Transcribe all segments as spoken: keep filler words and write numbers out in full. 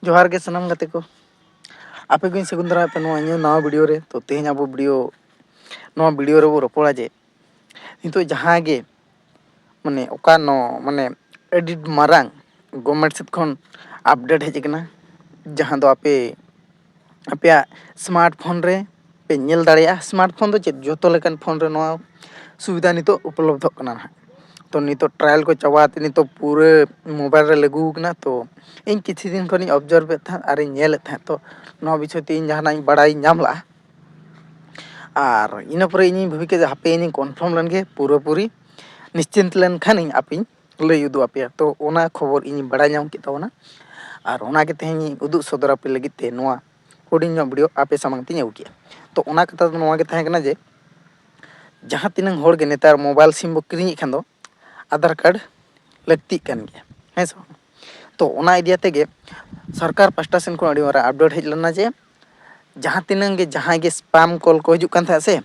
ᱡᱚᱦᱟᱨ ᱜᱮ ᱥᱟᱱᱟᱢ ᱜᱟᱛᱮ ᱠᱚ, ᱟᱯᱮ ᱠᱚᱧ ᱥᱟᱹᱜᱩᱱ ᱫᱟᱨᱟᱢ ᱯᱮ ᱱᱚᱣᱟ ᱤᱧᱟᱹᱜ ᱱᱟᱣᱟ ᱵᱷᱤᱰᱤᱭᱳ ᱨᱮ᱾ ᱛᱚ ᱛᱮᱦᱮᱧ ᱟᱵᱚ ᱵᱷᱤᱰᱤᱭᱳ, ᱱᱚᱣᱟ ᱵᱷᱤᱰᱤᱭᱳ ᱨᱮᱵᱚ ᱨᱚᱯᱚᱲᱟ ᱡᱮ ᱱᱤᱛᱚᱜ ᱡᱟᱦᱟᱸ ᱜᱮ ᱢᱟᱱᱮ ᱚᱠᱟ ᱱᱚ ᱢᱟᱱᱮ ᱟᱹᱰᱤ ᱢᱟᱨᱟᱝ ᱜᱚᱵᱷᱢᱮᱱᱴ ᱥᱮᱫ ᱠᱷᱚᱱ ᱟᱯᱰᱮᱴ ᱦᱮᱡ ᱟᱠᱟᱱᱟ, ᱡᱟᱦᱟᱸ ᱫᱚ ᱟᱯᱮ ᱟᱯᱮᱭᱟᱜ ᱥᱢᱟᱨᱴ ᱯᱷᱳᱱ ᱨᱮ ᱯᱮ ᱧᱮᱞ ᱫᱟᱲᱮᱭᱟᱜᱼᱟ᱾ ᱥᱢᱟᱨᱴ ᱯᱷᱳᱱ ᱫᱚ ᱪᱮᱫ, ᱡᱚᱛᱚ ᱞᱮᱠᱟᱱ ᱯᱷᱳᱱ ᱨᱮ ᱱᱚᱣᱟ ᱥᱩᱵᱤᱫᱷᱟ ᱱᱤᱛᱚᱜ ᱩᱯᱚᱞᱚᱵᱫᱷᱚᱜ ᱠᱟᱱᱟ ᱱᱟᱦᱟᱜ᱾ ᱛᱚ ᱱᱤᱛᱚᱜ ᱴᱨᱟᱭᱟᱞ ᱠᱚ ᱪᱟᱵᱟ ᱠᱟᱛᱮ ᱱᱤᱛᱚᱜ ᱯᱩᱨᱟᱹ ᱢᱳᱵᱟᱭᱤᱞ ᱨᱮ ᱞᱟᱹᱜᱩ ᱟᱠᱟᱱᱟ᱾ ᱛᱚ ᱤᱧ ᱠᱤᱪᱷᱩ ᱫᱤᱱ ᱠᱷᱚᱱᱤᱧ ᱚᱵᱡᱟᱨᱵᱷ ᱮᱫ ᱛᱟᱦᱮᱸᱫ ᱟᱨᱤᱧ ᱧᱮᱞᱮᱫ ᱛᱟᱦᱮᱸᱫ, ᱛᱚ ᱱᱚᱣᱟ ᱵᱤᱥᱚᱭ ᱛᱮ ᱤᱧ ᱡᱟᱦᱟᱱᱟᱜ ᱤᱧ ᱵᱟᱲᱟᱭ ᱧᱟᱢ ᱞᱟᱜᱼᱟ᱾ ᱟᱨ ᱤᱱᱟᱹ ᱯᱚᱨᱮ ᱤᱧᱤᱧ ᱵᱷᱟᱹᱵᱤ ᱠᱮᱫᱟ, ᱦᱟᱯᱮ ᱤᱧᱤᱧ ᱠᱚᱱᱯᱷᱟᱨᱢ ᱞᱮᱱᱜᱮ, ᱯᱩᱨᱟᱹᱯᱩᱨᱤ ᱱᱤᱥᱪᱤᱱᱛ ᱞᱮᱱᱠᱷᱟᱱᱤᱧ ᱟᱯᱮᱧ ᱞᱟᱹᱭ ᱩᱫᱩᱜ ᱟᱯᱮᱭᱟ᱾ ᱛᱚ ᱚᱱᱟ ᱠᱷᱚᱵᱚᱨ ᱤᱧᱤᱧ ᱵᱟᱲᱟᱭ ᱧᱟᱢ ᱠᱮᱫ ᱛᱟᱵᱚᱱᱟ, ᱟᱨ ᱚᱱᱟᱜᱮ ᱛᱮᱦᱮᱧ ᱤᱧ ᱩᱫᱩᱜ ᱥᱚᱫᱚᱨ ᱟᱯᱮ ᱞᱟᱹᱜᱤᱫ ᱛᱮ ᱱᱚᱣᱟ ᱦᱩᱰᱤᱧ ᱧᱚᱜ ᱵᱷᱤᱰᱤᱭᱳ ᱟᱯᱮ ᱥᱟᱢᱟᱝ ᱛᱤᱧ ᱟᱹᱜᱩ ᱠᱮᱫᱼᱟ᱾ ᱛᱚ ᱚᱱᱟ ᱠᱟᱛᱷᱟ ᱫᱚ ᱱᱚᱣᱟ ᱜᱮ ᱛᱟᱦᱮᱸ ᱠᱟᱱᱟ ᱡᱮ ᱡᱟᱦᱟᱸ ᱛᱤᱱᱟᱹᱝ ᱦᱚᱲ ᱜᱮ ᱱᱮᱛᱟᱨ ᱢᱳᱵᱟᱭᱤᱞ ᱥᱤᱢ ᱵᱚ ᱠᱤᱨᱤᱧᱮᱫ ᱠᱷᱟᱱ ᱫᱚ ᱟᱫᱷᱟᱨ ᱠᱟᱨᱰ ᱞᱟᱹᱠᱛᱤᱜ ᱠᱟᱱ ᱜᱮᱭᱟ, ᱦᱮᱸ ᱥᱮ ᱵᱟᱝ? ᱛᱚ ᱚᱱᱟ ᱤᱫᱤ ᱟᱛᱮ ᱜᱮ ᱥᱚᱨᱠᱟᱨ ᱯᱟᱥᱴᱟ ᱥᱮᱱ ᱠᱷᱚᱱ ᱟᱹᱰᱤ ᱢᱟᱨᱟᱝ ᱟᱯᱰᱮᱴ ᱦᱮᱡ ᱞᱮᱱᱟ ᱡᱮ ᱡᱟᱦᱟᱸ ᱛᱤᱱᱟᱹᱝ ᱜᱮ ᱡᱟᱦᱟᱸᱭ ᱜᱮ ᱥᱯᱟᱢ ᱠᱚᱞ ᱠᱚ ᱦᱤᱡᱩᱜ ᱠᱟᱱ ᱛᱟᱦᱮᱸᱫ ᱥᱮ,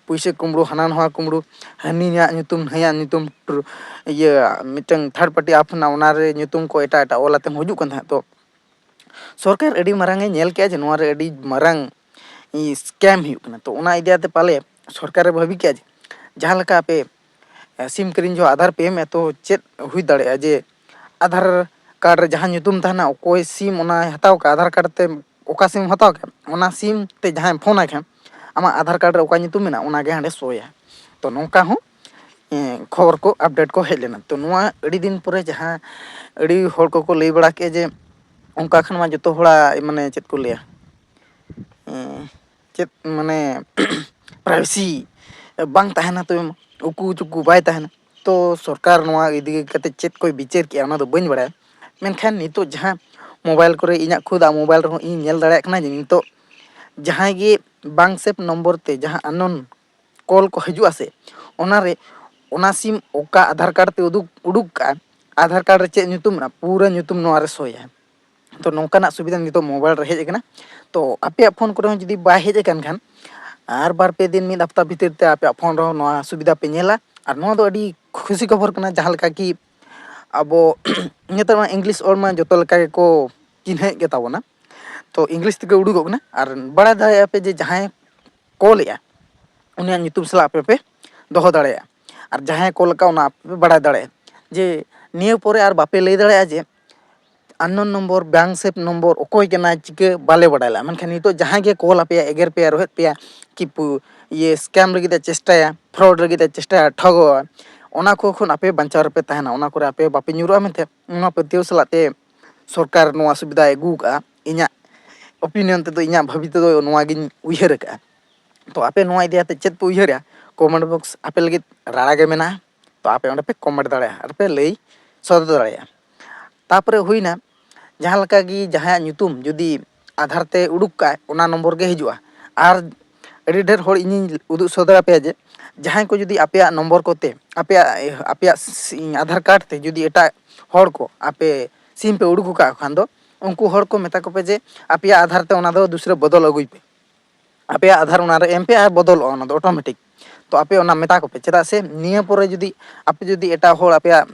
ᱯᱩᱭᱥᱟᱹ ᱠᱩᱢᱵᱽᱲᱩ, ᱦᱟᱱᱟ ᱱᱚᱣᱟ ᱠᱩᱢᱵᱽᱲᱩ, ᱦᱟᱹᱱᱤᱭᱟᱜ ᱧᱩᱛᱩᱢ, ᱱᱟᱹᱭᱟᱜ ᱧᱩᱛᱩᱢ, ᱴᱨ-, ᱤᱭᱟᱹ ᱢᱤᱫᱴᱟᱝ ᱛᱷᱟᱨᱰ ᱯᱟᱨᱴᱤ ᱟᱯ ᱦᱮᱱᱟᱜ, ᱚᱱᱟ ᱨᱮ ᱧᱩᱛᱩᱢ ᱠᱚ ᱮᱴᱟᱜ ᱮᱴᱟᱜ ᱚᱞ ᱟᱛᱮ ᱦᱚᱸ ᱦᱤᱡᱩᱜ ᱠᱟᱱ ᱛᱟᱦᱮᱸᱫ᱾ ᱛᱚ ᱥᱚᱨᱠᱟᱨ ᱟᱹᱰᱤ ᱢᱟᱨᱟᱝ ᱮ ᱧᱮᱞ ᱠᱮᱜᱼᱟ ᱡᱮ ᱱᱚᱣᱟ ᱨᱮ ᱟᱹᱰᱤ ᱢᱟᱨᱟᱝ ᱥᱠᱮᱢ ᱦᱩᱭᱩᱜ ᱠᱟᱱᱟ᱾ ᱛᱚ ᱚᱱᱟ ᱤᱫᱤ ᱠᱟᱛᱮ ᱯᱟᱞᱮ ᱥᱚᱨᱠᱟᱨ ᱮ ᱵᱷᱟᱹᱵᱤ ᱠᱮᱜᱼᱟ ᱡᱮ ᱡᱟᱦᱟᱸ ᱞᱮᱠᱟ ᱟᱯᱮ ᱥᱤᱢ ᱠᱤᱨᱤᱧ ᱡᱚᱦᱚᱜ ᱟᱫᱷᱟᱨ ᱯᱮ ᱮᱢᱮᱫᱼᱟ, ᱛᱚ ᱪᱮᱫ ᱦᱩᱭ ᱫᱟᱲᱮᱭᱟᱜᱼᱟ ᱡᱮ ᱟᱫᱷᱟᱨ ᱠᱟᱨᱰ ᱨᱮ ᱡᱟᱦᱟᱸ ᱧᱩᱛᱩᱢ ᱛᱟᱦᱮᱱᱟ, ᱚᱠᱚᱭ ᱥᱤᱢ ᱚᱱᱟᱭ ᱦᱟᱛᱟᱣ ᱠᱟᱜᱼᱟ, ᱟᱫᱷᱟᱨ ᱠᱟᱨᱰ ᱛᱮ ᱚᱠᱟ ᱥᱤᱢ ᱦᱟᱛᱟᱣ ᱠᱟᱜᱼᱟ, ᱚᱱᱟ ᱥᱤᱢ ᱛᱮ ᱡᱟᱦᱟᱸᱭᱮᱢ ᱯᱷᱳᱱ ᱟᱭ ᱠᱷᱟᱱ ᱟᱢᱟᱜ ᱟᱫᱷᱟᱨ ᱠᱟᱨᱰ ᱨᱮ ᱚᱠᱟ ᱧᱩᱛᱩᱢ ᱢᱮᱱᱟᱜᱼᱟ, ᱚᱱᱟᱜᱮ ᱦᱟᱸᱰᱮ ᱥᱳᱭᱟ᱾ ᱛᱚ ᱱᱚᱝᱠᱟ ᱦᱚᱸ ᱮᱸ, ᱠᱷᱚᱵᱚᱨ ᱠᱚ ᱟᱯᱰᱮᱴ ᱠᱚ ᱦᱮᱡ ᱞᱮᱱᱟ᱾ ᱛᱚ ᱱᱚᱣᱟ ᱟᱹᱰᱤ ᱫᱤᱱ ᱯᱚᱨᱮ ᱡᱟᱦᱟᱸ ᱟᱹᱰᱤ ᱦᱚᱲ ᱠᱚᱠᱚ ᱞᱟᱹᱭ ᱵᱟᱲᱟ ᱠᱮᱜᱼᱟ ᱡᱮ ᱚᱱᱠᱟ ᱠᱷᱟᱱ ᱢᱟ ᱡᱚᱛᱚ ᱦᱚᱲᱟᱜ ᱢᱟᱱᱮ ᱪᱮᱫ ᱠᱚ ᱞᱟᱹᱭᱟ, ᱮᱸ, ᱪᱮᱫ ᱢᱟᱱᱮ ᱯᱨᱟᱭᱵᱷᱮᱥᱤ ᱵᱟᱝ ᱛᱟᱦᱮᱱᱟ, ᱛᱚᱵᱮ ᱩᱠᱩ ᱪᱩᱠᱩ ᱵᱟᱭ ᱛᱟᱦᱮᱱᱟ᱾ ᱛᱚ ᱥᱚᱨᱠᱟᱨ ᱱᱚᱣᱟ ᱤᱫᱤ ᱠᱟᱛᱮ ᱪᱮᱫ ᱠᱚᱭ ᱵᱤᱪᱟᱹᱨ ᱠᱮᱜᱼᱟ, ᱚᱱᱟ ᱫᱚ ᱵᱟᱹᱧ ᱵᱟᱲᱟᱭᱟ᱾ ᱢᱮᱱᱠᱷᱟᱱ ᱱᱤᱛᱚᱜ ᱡᱟᱦᱟᱸ ᱢᱳᱵᱟᱭᱤᱞ ᱠᱚᱨᱮ, ᱤᱧᱟᱹᱜ ᱠᱷᱩᱫᱟᱜ ᱢᱳᱵᱟᱭᱤᱞ ᱨᱮᱦᱚᱸ ᱤᱧ ᱧᱮᱞ ᱫᱟᱲᱮᱭᱟᱜ ᱠᱟᱱᱟ ᱡᱮ ᱱᱤᱛᱚᱜ ᱡᱟᱦᱟᱸᱭ ᱜᱮ ᱵᱟᱝ ᱥᱮᱵᱷ ᱱᱚᱢᱵᱚᱨ ᱛᱮ ᱡᱟᱦᱟᱸ ᱟᱱᱱᱳᱱ ᱠᱚᱞ ᱠᱚ ᱦᱤᱡᱩᱜᱼᱟ ᱥᱮ, ᱚᱱᱟᱨᱮ ᱚᱱᱟ ᱥᱤᱢ ᱚᱠᱟ ᱟᱫᱷᱟᱨ ᱠᱟᱨᱰ ᱛᱮ ᱩᱫᱩᱜ, ᱩᱰᱩᱠ ᱠᱟᱜᱼᱟ, ᱟᱫᱷᱟᱨ ᱠᱟᱨᱰ ᱨᱮ ᱪᱮᱫ ᱧᱩᱛᱩᱢ ᱢᱮᱱᱟᱜᱼᱟ, ᱯᱩᱨᱟᱹ ᱧᱩᱛᱩᱢ ᱱᱚᱣᱟ ᱨᱮ ᱥᱳᱭᱟ᱾ ᱛᱚ ᱱᱚᱝᱠᱟᱱᱟᱜ ᱥᱩᱵᱤᱫᱷᱟ ᱱᱤᱛᱚᱜ ᱢᱳᱵᱟᱭᱤᱞ ᱨᱮ ᱦᱮᱡ ᱟᱠᱟᱱᱟ᱾ ᱛᱚ ᱟᱯᱮᱭᱟᱜ ᱯᱷᱳᱱ ᱠᱚᱨᱮ ᱦᱚᱸ ᱡᱩᱫᱤ ᱵᱟᱭ ᱦᱮᱡ ᱟᱠᱟᱱ ᱠᱷᱟᱱ, ᱟᱨ ᱵᱟᱨ ᱯᱮ ᱫᱤᱱ, ᱢᱤᱫ ᱦᱟᱯᱛᱟ ᱵᱷᱤᱛᱤᱨ ᱛᱮ ᱟᱯᱮᱭᱟᱜ ᱯᱷᱳᱱ ᱨᱮᱦᱚᱸ ᱱᱚᱣᱟ ᱥᱩᱵᱤᱫᱷᱟ ᱯᱮ ᱧᱮᱞᱟ᱾ ᱟᱨ ᱱᱚᱣᱟ ᱫᱚ ᱟᱹᱰᱤ ᱠᱷᱩᱥᱤ ᱠᱷᱚᱵᱚᱨ ᱠᱟᱱᱟ, ᱡᱟᱦᱟᱸ ᱞᱮᱠᱟ ᱠᱤ ᱟᱵᱚ ᱱᱮᱛᱟᱨ ᱢᱟ ᱤᱝᱞᱤᱥ ᱚᱞ ᱢᱟ ᱡᱚᱛᱚ ᱞᱮᱠᱟ ᱜᱮᱠᱚ ᱪᱤᱱᱦᱟᱹᱭᱮᱫ ᱜᱮ ᱛᱟᱵᱚᱱᱟ᱾ ᱛᱚ ᱤᱝᱞᱤᱥ ᱛᱮᱜᱮ ᱩᱰᱩᱠᱚᱜ ᱠᱟᱱᱟ᱾ ᱟᱨ ᱵᱟᱲᱟᱭ ᱫᱟᱲᱮᱭᱟᱜᱼᱟ ᱯᱮ ᱡᱮ ᱡᱟᱦᱟᱸᱭ ᱠᱚᱞᱮᱜᱼᱟ, ᱩᱱᱤᱭᱟᱜ ᱧᱩᱛᱩᱢ ᱥᱟᱞᱟᱜ ᱟᱯᱮ ᱯᱮ ᱫᱚᱦᱚ ᱫᱟᱲᱮᱭᱟᱜᱼᱟ᱾ ᱟᱨ ᱡᱟᱦᱟᱸᱭ ᱠᱚᱞ ᱟᱠᱟᱫ, ᱚᱱᱟ ᱟᱯᱮ ᱯᱮ ᱵᱟᱲᱟᱭ ᱫᱟᱲᱮᱭᱟᱜᱼᱟ᱾ ᱡᱮ ᱱᱤᱭᱟᱹ ᱯᱚᱨᱮ ᱟᱨ ᱵᱟᱯᱮ ᱞᱟᱹᱭ ᱫᱟᱲᱮᱭᱟᱜᱼᱟ ᱡᱮ ᱟᱱᱱᱳᱱ ᱱᱚᱢᱵᱚᱨ, ᱵᱟᱝ ᱥᱮᱵᱷ ᱱᱚᱢᱵᱚᱨ, ᱚᱠᱚᱭ ᱠᱟᱱᱟᱭ, ᱪᱤᱠᱟᱹ, ᱵᱟᱞᱮ ᱵᱟᱲᱟᱭ ᱞᱮᱫᱼᱟ᱾ ᱢᱮᱱᱠᱷᱟᱱ ᱱᱤᱛᱚᱜ ᱡᱟᱦᱟᱸᱭ ᱜᱮ ᱠᱚᱞ ᱟᱯᱮᱭᱟ, ᱮᱜᱮᱨ ᱯᱮᱭᱟ, ᱨᱚᱦᱮᱫ ᱯᱮᱭᱟ, ᱠᱤ ᱯᱩ-, ᱤᱭᱟᱹ, ᱥᱠᱮᱢ ᱞᱟᱹᱜᱤᱫ ᱮ ᱪᱮᱥᱴᱟᱭᱟ, ᱯᱷᱨᱚᱰ ᱞᱟᱹᱜᱤᱫ ᱮ ᱪᱮᱥᱴᱟᱭᱟ, ᱴᱷᱚᱜᱚᱜᱼᱟ, ᱚᱱᱟ ᱠᱚ ᱠᱷᱚᱱ ᱟᱯᱮ ᱵᱟᱧᱪᱟᱣ ᱨᱮᱯᱮ ᱛᱟᱦᱮᱱᱟ᱾ ᱚᱱᱟ ᱠᱚᱨᱮ ᱟᱯᱮ ᱵᱟᱯᱮ ᱧᱩᱨᱩᱜᱼᱟ ᱢᱮᱱᱛᱮ, ᱚᱱᱟ ᱯᱟᱹᱛᱭᱟᱹᱣ ᱥᱟᱞᱟᱜ ᱛᱮ ᱥᱚᱨᱠᱟᱨ ᱱᱚᱣᱟ ᱥᱩᱵᱤᱫᱷᱟᱭ ᱟᱹᱜᱩ ᱟᱠᱟᱫᱼᱟ᱾ ᱤᱧᱟᱹᱜ ᱚᱯᱤᱱᱤᱭᱚᱱ ᱛᱮᱫᱚ, ᱤᱧᱟᱹᱜ ᱵᱷᱟᱹᱵᱤ ᱛᱮᱫᱚ ᱱᱚᱣᱟ ᱜᱤᱧ ᱩᱭᱦᱟᱹᱨ ᱟᱠᱟᱫᱼᱟ᱾ ᱛᱚ ᱟᱯᱮ ᱱᱚᱣᱟ ᱤᱫᱤ ᱠᱟᱛᱮ ᱪᱮᱫ ᱯᱮ ᱩᱭᱦᱟᱹᱨᱟ? ᱠᱚᱢᱮᱱᱴ ᱵᱚᱠᱥ ᱟᱯᱮ ᱞᱟᱹᱜᱤᱫ ᱨᱟᱲᱟ ᱜᱮ ᱢᱮᱱᱟᱜᱼᱟ᱾ ᱛᱚ ᱟᱯᱮ ᱚᱸᱰᱮ ᱯᱮ ᱠᱚᱢᱮᱱᱴ ᱫᱟᱲᱮᱭᱟᱜᱼᱟ ᱟᱨ ᱯᱮ ᱞᱟᱹᱭ ᱥᱚᱫᱚᱨ ᱫᱟᱲᱮᱭᱟᱜᱼᱟ᱾ ᱛᱟᱯᱚᱨᱮ ᱦᱩᱭᱱᱟ, ᱡᱟᱦᱟᱸ ᱞᱮᱠᱟ ᱜᱮ ᱡᱟᱦᱟᱸᱭᱟᱜ ᱧᱩᱛᱩᱢ ᱡᱩᱫᱤ ᱟᱫᱷᱟᱨ ᱛᱮ ᱩᱰᱩᱠ ᱠᱟᱜᱼᱟᱭ, ᱚᱱᱟ ᱱᱚᱢᱵᱚᱨ ᱜᱮ ᱦᱤᱡᱩᱜᱼᱟ᱾ ᱟᱨ ᱟᱹᱰᱤ ᱰᱷᱮᱨ ᱦᱚᱲ ᱤᱧᱤᱧ ᱩᱫᱩᱜ ᱥᱚᱫᱚᱨ ᱟᱯᱮᱭᱟ ᱡᱮ ᱡᱟᱦᱟᱸᱭ ᱠᱚ ᱡᱩᱫᱤ ᱟᱯᱮᱭᱟᱜ ᱱᱚᱢᱵᱚᱨ ᱠᱚᱛᱮ, ᱟᱯᱮᱭᱟᱜ, ᱟᱯᱮᱭᱟᱜ ᱥᱤ-, ᱟᱫᱷᱟᱨ ᱠᱟᱨᱰ ᱛᱮ ᱡᱩᱫᱤ ᱮᱴᱟᱜ ᱦᱚᱲ ᱠᱚ ᱟᱯᱮ ᱥᱤᱢ ᱯᱮ ᱩᱰᱩᱠ ᱟᱠᱟᱫ ᱠᱷᱟᱱ ᱫᱚ, ᱩᱱᱠᱩ ᱦᱚᱲ ᱠᱚ ᱢᱮᱛᱟ ᱠᱚᱯᱮ ᱡᱮ ᱟᱯᱮᱭᱟᱜ ᱟᱫᱷᱟᱨ ᱛᱮ ᱚᱱᱟ ᱫᱚ ᱫᱩᱥᱨᱟᱹ ᱵᱚᱫᱚᱞ ᱟᱹᱜᱩᱭ ᱯᱮ᱾ ᱟᱯᱮᱭᱟᱜ ᱟᱫᱷᱟᱨ ᱚᱱᱟᱨᱮ ᱮᱢ ᱯᱮ ᱟᱨ ᱵᱚᱫᱚᱞᱚᱜᱼᱟ ᱚᱱᱟ ᱫᱚ ᱚᱴᱳᱢᱮᱴᱤᱠ᱾ ᱛᱚ ᱟᱯᱮ ᱚᱱᱟ ᱢᱮᱛᱟ ᱠᱚᱯᱮ, ᱪᱮᱫᱟᱜ ᱥᱮ ᱱᱤᱭᱟᱹ ᱯᱚᱨᱮ ᱡᱩᱫᱤ ᱟᱯᱮ ᱡᱩᱫᱤ ᱮᱴᱟᱜ ᱦᱚᱲ ᱟᱯᱮᱭᱟᱜ,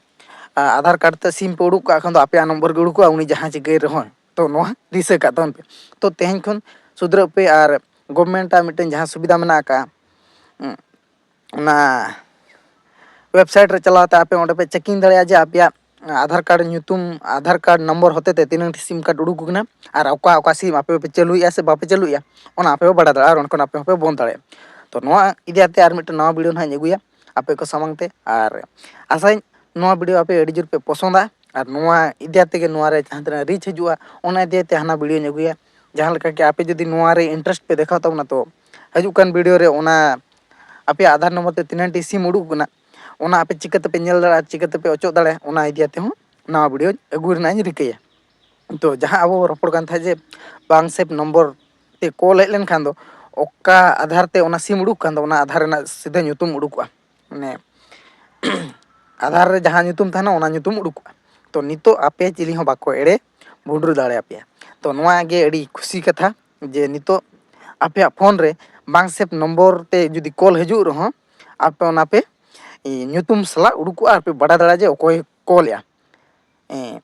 ᱟ, ᱟᱫᱷᱟᱨ ᱠᱟᱨᱰ ᱛᱮ ᱥᱤᱢ ᱯᱮ ᱩᱰᱩᱠ ᱠᱟᱜ ᱠᱷᱟᱱ ᱫᱚ ᱟᱯᱮᱭᱟᱜ ᱱᱚᱢᱵᱚᱨ ᱜᱮ ᱩᱰᱩᱠᱚᱜᱼᱟ, ᱩᱱᱤ ᱡᱟᱦᱟᱸ ᱪᱤᱠᱟᱹᱭ ᱨᱮᱦᱚᱸ᱾ ᱛᱚ ᱱᱚᱣᱟ ᱫᱤᱥᱟᱹ ᱠᱟᱜ ᱛᱟᱵᱚᱱ ᱯᱮ᱾ ᱛᱚ ᱛᱮᱦᱮᱧ ᱠᱷᱚᱱ ᱥᱩᱫᱷᱨᱟᱹᱜ ᱯᱮ ᱟᱨ ᱜᱚᱵᱷᱢᱮᱱᱴᱟᱜ ᱢᱤᱫᱴᱮᱱ ᱡᱟᱦᱟᱸ ᱥᱩᱵᱤᱫᱷᱟ ᱢᱮᱱᱟᱜ ᱟᱠᱟᱫᱼᱟ, ᱩᱸ, ᱚᱱᱟ ᱣᱮᱵᱽᱥᱟᱭᱤᱴ ᱨᱮ ᱪᱟᱞᱟᱣ ᱠᱟᱛᱮ ᱟᱯᱮ ᱚᱸᱰᱮ ᱯᱮ ᱪᱮᱠᱤᱝ ᱫᱟᱲᱮᱭᱟᱜᱼᱟ ᱡᱮ ᱟᱯᱮᱭᱟᱜ ᱟᱫᱷᱟᱨ ᱠᱟᱨᱰ ᱧᱩᱛᱩᱢ, ᱟᱫᱷᱟᱨ ᱠᱟᱨᱰ ᱱᱚᱢᱵᱚᱨ ᱦᱚᱛᱮ ᱛᱮ ᱛᱤᱱᱟᱹᱝ ᱴᱤ ᱥᱤᱢ ᱠᱟᱨᱰ ᱩᱰᱩᱠ ᱟᱠᱟᱱᱟ ᱟᱨ ᱚᱠᱟ ᱚᱠᱟ ᱥᱤᱢ ᱟᱯᱮ ᱯᱮ ᱪᱟᱹᱞᱩᱭᱮᱫᱼᱟ ᱥᱮ ᱵᱟᱯᱮ ᱪᱟᱹᱞᱩᱭᱮᱫᱼᱟ, ᱚᱱᱟ ᱟᱯᱮ ᱯᱮ ᱵᱟᱲᱟᱭ ᱫᱟᱲᱮᱭᱟᱜᱼᱟ ᱟᱨ ᱚᱸᱰᱮ ᱠᱷᱚᱱ ᱟᱯᱮ ᱦᱚᱸᱯᱮ ᱵᱚᱱᱫ ᱫᱟᱲᱮᱭᱟᱜᱼᱟ᱾ ᱛᱚ ᱱᱚᱣᱟ ᱤᱫᱤ ᱠᱟᱛᱮ ᱟᱨ ᱢᱤᱫᱴᱮᱱ ᱱᱟᱣᱟ ᱵᱷᱤᱰᱤᱭᱳ ᱱᱟᱦᱟᱜ ᱤᱧ ᱟᱹᱜᱩᱭᱟ ᱟᱯᱮ ᱠᱚ ᱥᱟᱢᱟᱝ ᱛᱮ᱾ ᱟᱨ ᱟᱥᱟᱧ ᱱᱚᱣᱟ ᱵᱷᱤᱰᱤᱭᱳ ᱟᱯᱮ ᱟᱹᱰᱤ ᱡᱳᱨ ᱯᱮ ᱯᱚᱥᱚᱸᱫᱟ ᱟᱨ ᱱᱚᱣᱟ ᱤᱫᱤ ᱠᱟᱛᱮ ᱜᱮ ᱱᱚᱣᱟ ᱨᱮ ᱡᱟᱦᱟᱸ ᱛᱤᱱᱟᱹᱜ ᱨᱤᱪ ᱦᱤᱡᱩᱜᱼᱟ, ᱚᱱᱟ ᱤᱫᱤ ᱠᱟᱛᱮ ᱦᱟᱱᱟ ᱵᱷᱤᱰᱤᱭᱳᱧ ᱟᱹᱜᱩᱭᱟ᱾ ᱡᱟᱦᱟᱸ ᱞᱮᱠᱟ ᱜᱮ ᱟᱯᱮ ᱡᱩᱫᱤ ᱱᱚᱣᱟ ᱨᱮ ᱤᱱᱴᱟᱨᱮᱥᱴ ᱯᱮ ᱫᱮᱠᱷᱟᱣ ᱛᱟᱵᱚᱱᱟ, ᱛᱚ ᱦᱤᱡᱩᱜ ᱠᱟᱱ ᱵᱷᱤᱰᱤᱭᱳ ᱨᱮ ᱚᱱᱟ ᱟᱯᱮᱭᱟᱜ ᱟᱫᱷᱟᱨ ᱱᱚᱢᱵᱚᱨ ᱛᱮ ᱛᱤᱱᱟᱹᱜ ᱴᱤ ᱥᱤᱢ ᱩᱰᱩᱠ ᱟᱠᱟᱱᱟ, ᱚᱱᱟ ᱟᱯᱮ ᱪᱤᱠᱟᱹ ᱛᱮᱯᱮ ᱧᱮᱞ ᱫᱟᱲᱮᱭᱟᱜᱼᱟ, ᱪᱤᱠᱟᱹ ᱛᱮᱯᱮ ᱚᱪᱚᱜ ᱫᱟᱲᱮᱭᱟᱜᱼᱟ, ᱚᱱᱟ ᱤᱫᱤ ᱠᱟᱛᱮ ᱦᱚᱸ ᱱᱟᱣᱟ ᱵᱷᱤᱰᱤᱭᱳ ᱟᱹᱜᱩ ᱨᱮᱱᱟᱜ ᱤᱧ ᱨᱤᱠᱟᱹᱭᱟ᱾ ᱛᱚ ᱡᱟᱦᱟᱸ ᱟᱵᱚ ᱵᱚ ᱨᱚᱯᱚᱲ ᱠᱟᱱ ᱛᱟᱦᱮᱸᱫ ᱡᱮ ᱵᱟᱝ ᱥᱮᱵᱷ ᱱᱚᱢᱵᱚᱨ ᱛᱮ ᱠᱚᱞ ᱦᱮᱡ ᱞᱮᱱᱠᱷᱟᱱ ᱫᱚ ᱚᱠᱟ ᱟᱫᱷᱟᱨ ᱛᱮ ᱚᱱᱟ ᱥᱤᱢ ᱩᱰᱩᱠ ᱠᱟᱱ ᱫᱚ, ᱚᱱᱟ ᱟᱫᱷᱟᱨ ᱨᱮᱱᱟᱜ ᱥᱤᱫᱷᱟᱹ ᱧᱩᱛᱩᱢ ᱩᱰᱩᱠᱚᱜᱼᱟ᱾ ᱢᱟᱱᱮ ᱟᱫᱷᱟᱨ ᱨᱮ ᱡᱟᱦᱟᱸ ᱧᱩᱛᱩᱢ ᱛᱟᱦᱮᱱᱟ, ᱚᱱᱟ ᱧᱩᱛᱩᱢ ᱩᱰᱩᱠᱚᱜᱼᱟ᱾ ᱛᱚ ᱱᱤᱛᱚᱜ ᱟᱯᱮ ᱪᱤᱞᱤ ᱦᱚᱸ ᱵᱟᱠᱚ ᱮᱲᱮ ᱵᱷᱩᱸᱰᱨᱩ ᱫᱟᱲᱮᱭᱟᱯᱮᱭᱟ᱾ ᱛᱚ ᱱᱚᱣᱟ ᱜᱮ ᱟᱹᱰᱤ ᱠᱷᱩᱥᱤ ᱠᱟᱛᱷᱟ ᱡᱮ ᱱᱤᱛᱚᱜ ᱟᱯᱮᱭᱟᱜ ᱯᱷᱳᱱ ᱨᱮ ᱵᱟᱝ ᱥᱮᱵᱷ ᱱᱚᱢᱵᱚᱨ ᱛᱮ ᱡᱩᱫᱤ ᱠᱚᱞ ᱦᱤᱡᱩᱜ ᱨᱮᱦᱚᱸ, ᱟᱯᱮ ᱚᱱᱟ ᱯᱮ, ᱤ, ᱧᱩᱛᱩᱢ ᱥᱟᱞᱟᱜ ᱩᱰᱩᱠᱚᱜᱼᱟ ᱟᱨ ᱯᱮ ᱵᱟᱰᱟᱭ ᱫᱟᱲᱮᱭᱟᱜᱼᱟ ᱡᱮ ᱚᱠᱚᱭ ᱠᱚᱞᱮᱜᱼᱟ᱾ ᱮ,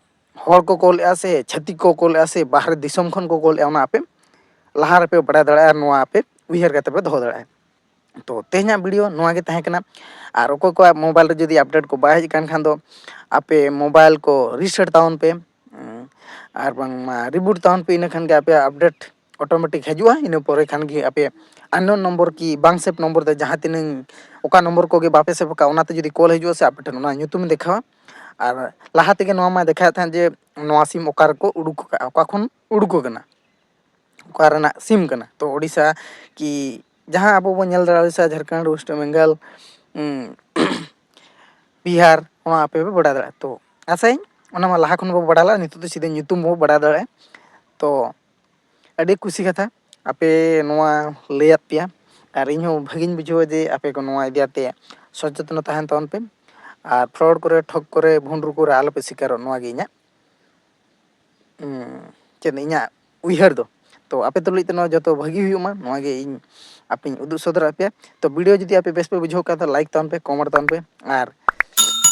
ᱦᱚᱲ ᱠᱚ ᱠᱚᱞᱮᱫᱼᱟ ᱥᱮ ᱪᱷᱟᱹᱛᱤᱠ ᱠᱚ ᱠᱚᱞᱮᱫᱼᱟ ᱥᱮ ᱵᱟᱦᱨᱮ ᱫᱤᱥᱚᱢ ᱠᱷᱚᱱ ᱠᱚ ᱠᱚᱞᱮᱫᱼᱟ, ᱚᱱᱟ ᱟᱯᱮ ᱞᱟᱦᱟ ᱨᱮᱯᱮ ᱵᱟᱲᱟᱭ ᱫᱟᱲᱮᱭᱟᱜᱼᱟ, ᱱᱚᱣᱟ ᱟᱯᱮ ᱩᱭᱦᱟᱹᱨ ᱠᱟᱛᱮ ᱯᱮ ᱫᱚᱦᱚ ᱫᱟᱲᱮᱭᱟᱜᱼᱟ᱾ ᱛᱚ ᱛᱮᱦᱮᱧᱟᱜ ᱵᱷᱤᱰᱤᱭᱳ ᱱᱚᱣᱟ ᱜᱮ ᱛᱟᱦᱮᱸ ᱠᱟᱱᱟ᱾ ᱟᱨ ᱚᱠᱚᱭ ᱠᱚᱣᱟᱜ ᱢᱳᱵᱟᱭᱤᱞ ᱨᱮ ᱡᱩᱫᱤ ᱟᱯᱰᱮᱴ ᱠᱚ ᱵᱟᱭ ᱦᱮᱡ ᱟᱠᱟᱱ ᱠᱷᱟᱱ ᱫᱚ ᱟᱯᱮ ᱢᱳᱵᱟᱭᱤᱞ ᱠᱚ ᱨᱤᱥᱮᱴ ᱛᱟᱵᱚᱱ ᱯᱮ, ᱩᱸ, ᱟᱨ ᱵᱟᱝᱢᱟ ᱨᱤᱵᱩᱴ ᱛᱟᱵᱚᱱ ᱯᱮ, ᱤᱱᱟᱹ ᱠᱷᱟᱱ ᱜᱮ ᱟᱯᱮᱭᱟᱜ ᱟᱯᱰᱮᱴ ᱚᱴᱳᱢᱮᱴᱤᱠ ᱦᱤᱡᱩᱜᱼᱟ᱾ ᱤᱱᱟᱹ ᱯᱚᱨᱮ ᱠᱷᱟᱱ ᱜᱮ ᱟᱯᱮ ᱟᱱᱱᱳᱱ ᱱᱚᱢᱵᱚᱨ ᱠᱤ ᱵᱟᱝ ᱥᱮᱵᱷ ᱱᱚᱢᱵᱚᱨ ᱛᱮ ᱡᱟᱦᱟᱸ ᱛᱤᱱᱟᱹᱝ ᱚᱠᱟ ᱱᱚᱢᱵᱚᱨ ᱠᱚᱜᱮ ᱵᱟᱯᱮ ᱥᱮᱵᱷ ᱟᱠᱟᱫ, ᱚᱱᱟᱛᱮ ᱡᱩᱫᱤ ᱠᱚᱞ ᱦᱤᱡᱩᱜᱼᱟ ᱥᱮ ᱟᱯᱮ ᱴᱷᱮᱱ ᱚᱱᱟ ᱧᱩᱛᱩᱢ ᱫᱮᱠᱷᱟᱣᱟ᱾ ᱟᱨ ᱞᱟᱦᱟ ᱛᱮᱜᱮ ᱱᱚᱣᱟ ᱢᱟ ᱫᱮᱠᱷᱟᱣᱮᱫ ᱛᱟᱦᱮᱸᱫ ᱡᱮ ᱱᱚᱣᱟ ᱥᱤᱢ ᱚᱠᱟ ᱨᱮᱠᱚ ᱩᱰᱩᱠ ᱟᱠᱟᱫᱼᱟ, ᱚᱠᱟ ᱠᱷᱚᱱ ᱩᱰᱩᱠ ᱟᱠᱟᱱᱟ, ᱚᱠᱟ ᱨᱮᱱᱟᱜ ᱥᱤᱢ ᱠᱟᱱᱟ᱾ ᱛᱚ ᱳᱰᱤᱥᱟ ᱠᱤ ᱡᱟᱦᱟᱸ ᱟᱵᱚ ᱵᱚᱱ ᱧᱮᱞ ᱫᱟᱲᱮᱭᱟᱜᱼᱟ, ᱳᱰᱤᱥᱟ, ᱡᱷᱟᱲᱠᱷᱚᱸᱰ, ᱳᱭᱮᱥᱴ ᱵᱮᱝᱜᱚᱞ, ᱩᱸ, ᱵᱤᱦᱟᱨ, ᱚᱱᱟ ᱟᱯᱮ ᱯᱮ ᱵᱟᱲᱟᱭ ᱫᱟᱲᱮᱭᱟᱜᱼᱟ᱾ ᱛᱚ ᱟᱥᱟᱭᱟᱹᱧ ᱚᱱᱟ ᱢᱟ ᱞᱟᱦᱟ ᱠᱷᱚᱱ ᱵᱚ ᱵᱟᱲᱟᱭ ᱞᱮᱫᱼᱟ, ᱱᱤᱛᱚᱜ ᱫᱚ ᱥᱤᱫᱷᱟᱹ ᱧᱩᱛᱩᱢ ᱵᱚ ᱵᱟᱲᱟᱭ ᱫᱟᱲᱮᱭᱟᱜᱼᱟ᱾ ᱛᱚ ᱟᱹᱰᱤ ᱠᱩᱥᱤ ᱠᱟᱛᱷᱟ, ᱟᱯᱮ ᱱᱚᱣᱟ ᱞᱟᱹᱭᱟᱫ ᱯᱮᱭᱟ᱾ ᱟᱨ ᱤᱧᱦᱚᱸ ᱵᱷᱟᱹᱜᱤᱧ ᱵᱩᱡᱷᱟᱹᱣᱟ ᱡᱮ ᱟᱯᱮ ᱠᱚ ᱱᱚᱣᱟ ᱤᱫᱤ ᱠᱟᱛᱮ ᱥᱚᱪᱮᱛᱚᱱ ᱛᱟᱦᱮᱱ ᱛᱟᱵᱚᱱ ᱯᱮ᱾ ᱟᱨ ᱯᱷᱨᱚᱰ ᱠᱚᱨᱮ, ᱴᱷᱚᱠ ᱠᱚᱨᱮ, ᱵᱷᱩᱱᱰᱨᱩ ᱠᱚᱨᱮ ᱟᱞᱚᱯᱮ ᱥᱤᱠᱟᱨᱚᱜ, ᱱᱚᱣᱟ ᱜᱮ ᱤᱧᱟᱹᱜ, ᱩᱸ, ᱪᱮᱫ ᱤᱧᱟᱹᱜ ᱩᱭᱦᱟᱹᱨ ᱫᱚ᱾ ᱛᱚ ᱟᱯᱮ ᱛᱩᱞᱩᱡ ᱛᱮ ᱱᱚᱣᱟ ᱡᱚᱛᱚ ᱵᱷᱟᱹᱜᱤ ᱦᱩᱭᱩᱜ ᱢᱟ, ᱱᱚᱣᱟ ᱜᱮ ᱤᱧ ᱟᱯᱮᱧ ᱩᱫᱩᱜ ᱥᱚᱫᱚᱨᱟᱫ ᱯᱮᱭᱟ᱾ ᱛᱚ ᱵᱷᱤᱰᱤᱭᱳ ᱡᱩᱫᱤ ᱟᱯᱮ ᱵᱮᱥ ᱯᱮ ᱵᱩᱡᱷᱟᱹᱣ ᱠᱷᱟᱱ ᱫᱚ ᱞᱟᱭᱤᱠ ᱛᱟᱵᱚᱱ ᱯᱮ, ᱠᱚᱢᱮᱱᱴ ᱛᱟᱵᱚᱱ ᱯᱮ, ᱟᱨ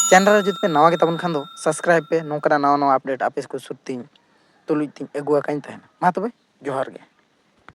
ᱪᱮᱱᱮᱞ ᱨᱮ ᱡᱩᱫᱤ ᱯᱮ ᱱᱟᱣᱟ ᱜᱮ ᱛᱟᱵᱚᱱ ᱠᱷᱟᱱ ᱫᱚ ᱥᱟᱵᱥᱠᱨᱟᱭᱤᱵ ᱯᱮ᱾ ᱱᱚᱝᱠᱟᱱᱟᱜ ᱱᱟᱣᱟ ᱱᱟᱣᱟ ᱟᱯᱰᱮᱴ ᱟᱯᱮ ᱠᱚ ᱥᱩᱨ ᱛᱤᱧ ᱛᱩᱞᱩᱡ ᱛᱤᱧ ᱟᱹᱜᱩ ᱟᱠᱟᱧ ᱛᱟᱦᱮᱱᱟ᱾ ᱢᱟ ᱛᱚᱵᱮ, ᱡᱚᱦᱟᱨ ᱜᱮ᱾